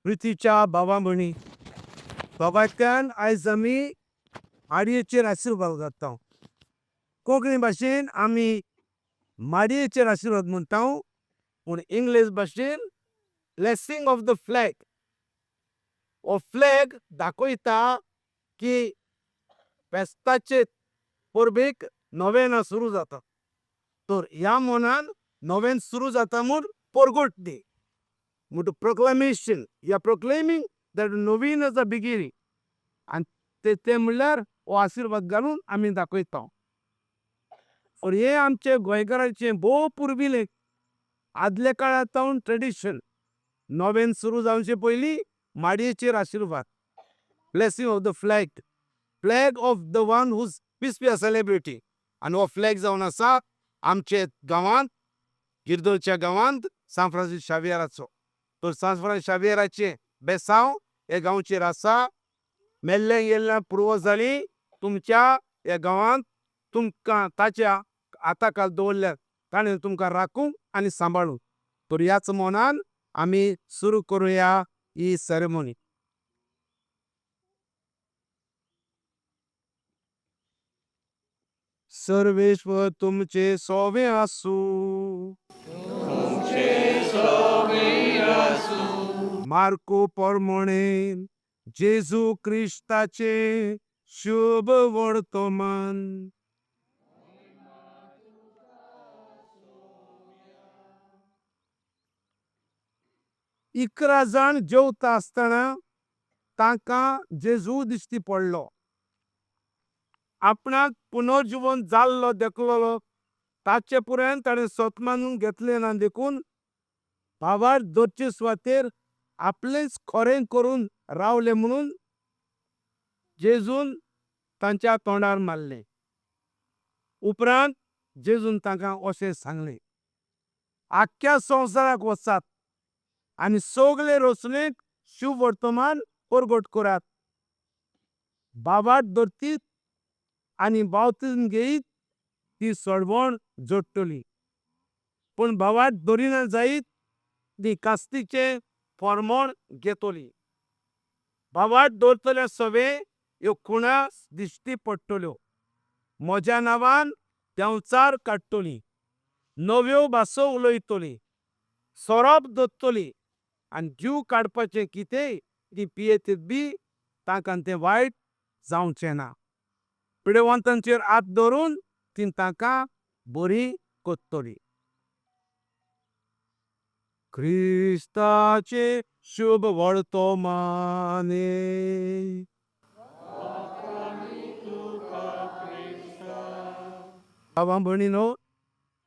प्रितीच्या भावा भयणी, बाबाच्यान आयज आमी माडयेचेर आशिर्वाद घालता. कोंकणी भाशेन आमी माडयेचेर आशिर्वाद म्हणटा, पूण इंग्लीश भाशेन ब्लेसिंग ऑफ the flag. हो फ्लॅग दाखयता की फेस्ताचे परबेक नोवेनां सुरू जाता, तर ह्या मनान नोवेन सुरू जाता म्हूण परगट दी म्हूण proclamation. You are proclaiming that novenas are beginning. आनी ते ते म्हणल्यार हो आशिर्वाद घालून आमी दाखयता. तर हें आमचे गोंयकारांचें भोव पुर्विल्लें आदल्या काळार सावन ट्रेडिशन. नोवेन सुरू जावचे पयलीं माडयेचेर आशिर्वाद, blessing of the flag, flag of the one whose feast we are celebrating. आनी हो फ्लॅग जावन आसा आमचे गांवांत, गिरदोलच्या गांवांत, सांत फ्रांसीस शावियराचो. तर सांत फ्रांसीस शावियराचें बेसांव हे गांवचेर आसा. मेल्ले गेल्ल्या पुर्वजांनी तुमच्या ह्या गांवांत तुमकां ताच्या हाताखाल दवरल्यात, ताणें तुमकां राखूंक आनी सांबाळूंक. तर ह्याच मनान आमी सुरू करुया ही सेरेमोनी. सर्वेश्वर तुमचे सोवे आसूं. मार्को प्रमाणे जेजू क्रिस्ताचे शुभ वर्तमान. 11 जाण जेवता आसतना तांकां जेजू दिश्टी पडलो. आपणाक पुनर्जीवन जाल्लो देखलो ताचे पुरायन ताणें सत मानून घेतलें ना, देखून भावार्थ धरचे सुवातेर आपलेंच खरें करून रावले म्हणून जेजून तांच्या तोंडार मारलें. उपरांत जेजून तांकां अशें सांगलें, आख्ख्या संवसाराक वचात आनी सगळे रचणेक शुभ वर्तमान परगट करात. भावार्थ धरतीत आनी बावतीन घेयत ती सडवण जोडटली, पूण भावार्थ धरिना जायत ती कास्तीचें फॉर्मोण घेतली. भावार्थ दवरतल्या सवे ह्यो खुणा दिश्टी पडटल्यो. म्हज्या नांवान देंवचार काडटली, नव्यो भासो उलयतली, सोरोप धरतली आनी जीव काडपाचें कितेंय ती पियेतीत बी तांकां तें वायट जावचें ना. पिडेवंतांचेर हात धरून ती तांकां बरी करतली. क्रिस्ताचे शुभ वर्तमाने. भावा भयणीनो,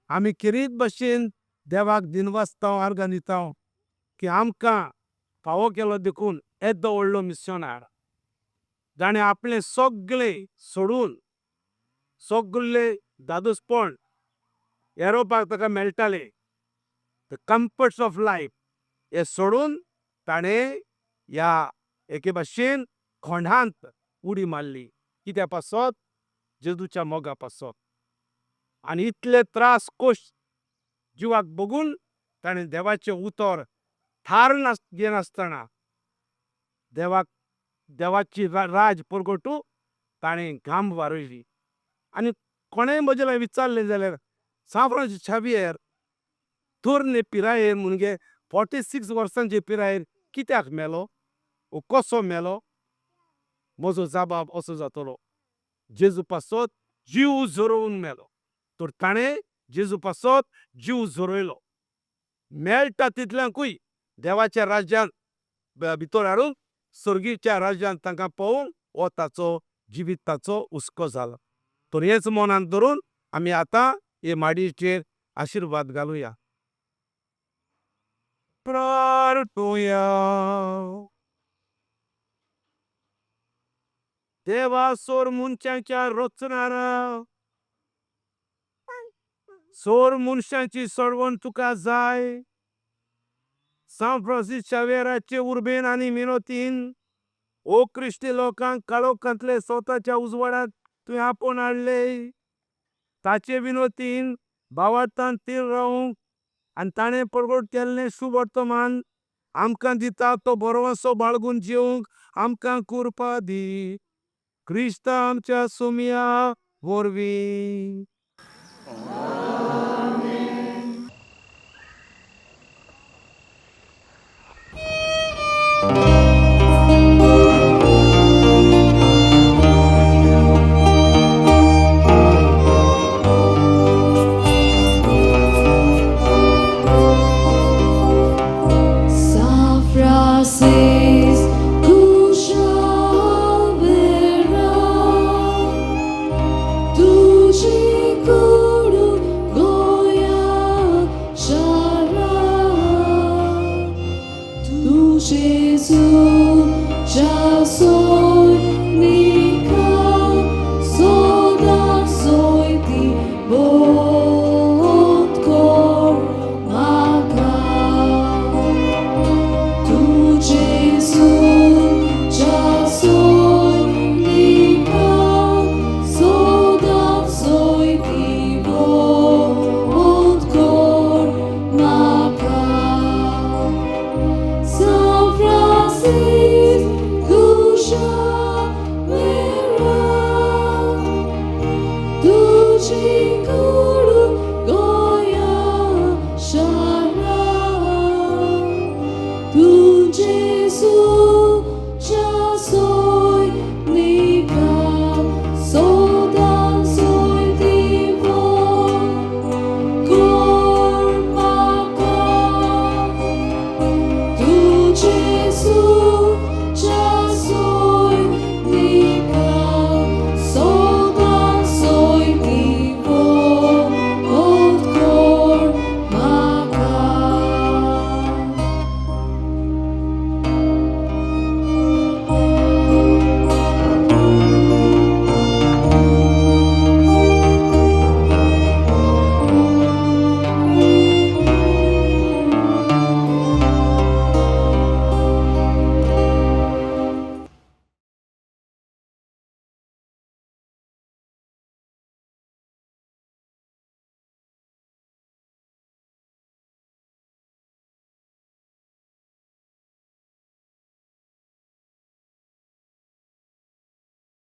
आमी खेरीत भशेन देवाक दिनवासता, आर्गां दिता की आमकां फावो केलो देखून येदो व्हडलो मिशनार, जाणें आपलें सगळें सोडून सगळे दादोसपण येरोपाक ताका मेळटालें, the comforts of life, हे सोडून ताणें ह्या एके भाशेन खोंडांत उडी मारली. कित्या पासत? जेजूच्या मोगा पासत. आनी इतले त्रास कश्ट जिवाक बगून ताणें देवाचें उतर थार घेनासतना देवाक देवाची राज परगटू ताणें घाम वारयली. आनी कोणेंय म्हजे लागीं विचारलें जाल्यार सांत फ्रांसीस शावियर तरणे पिरायेर, म्हणजे 46 वर्सांचे पिरायेर कित्याक मेलो वो कसो मेलो, म्हजो जबाब असो जातलो, जेजू पासत जीव झरोवन मेलो. तर ताणें जेजू पासत जीव झरयलो. मेळटा तितल्यांकूय देवाच्या राज्यांत भितर हाडून सर्गीच्या राज्यांत तांकां पळोवन हो ताचो जिविताचो हुस्को जालो. तर हेच मनांत धरून आमी आतां हे माडयेचेर आशिर्वाद घालुया. प्रार्थुया. देवा, सोर मनशाच्या रचणारा, सोर मनशाची सडवण तुका जाय. सांत फ्रांसीस शावेराचे उर्बेन आनी मिनोतीन ओ क्रिस्ती लोकांक काळोखांतले स्वताच्या उजवाडांत तुवें आपोवन हाडले. ताचे विनोतीन भावार्थान थीर रावूंक आनी ताणें परगट केल्लें शुभ वर्तमान आमकां दिता तो भरवंसो बाळगून जेवंक आमकां कृपा दी, क्रिस्ता आमच्या सोमया वरवीं.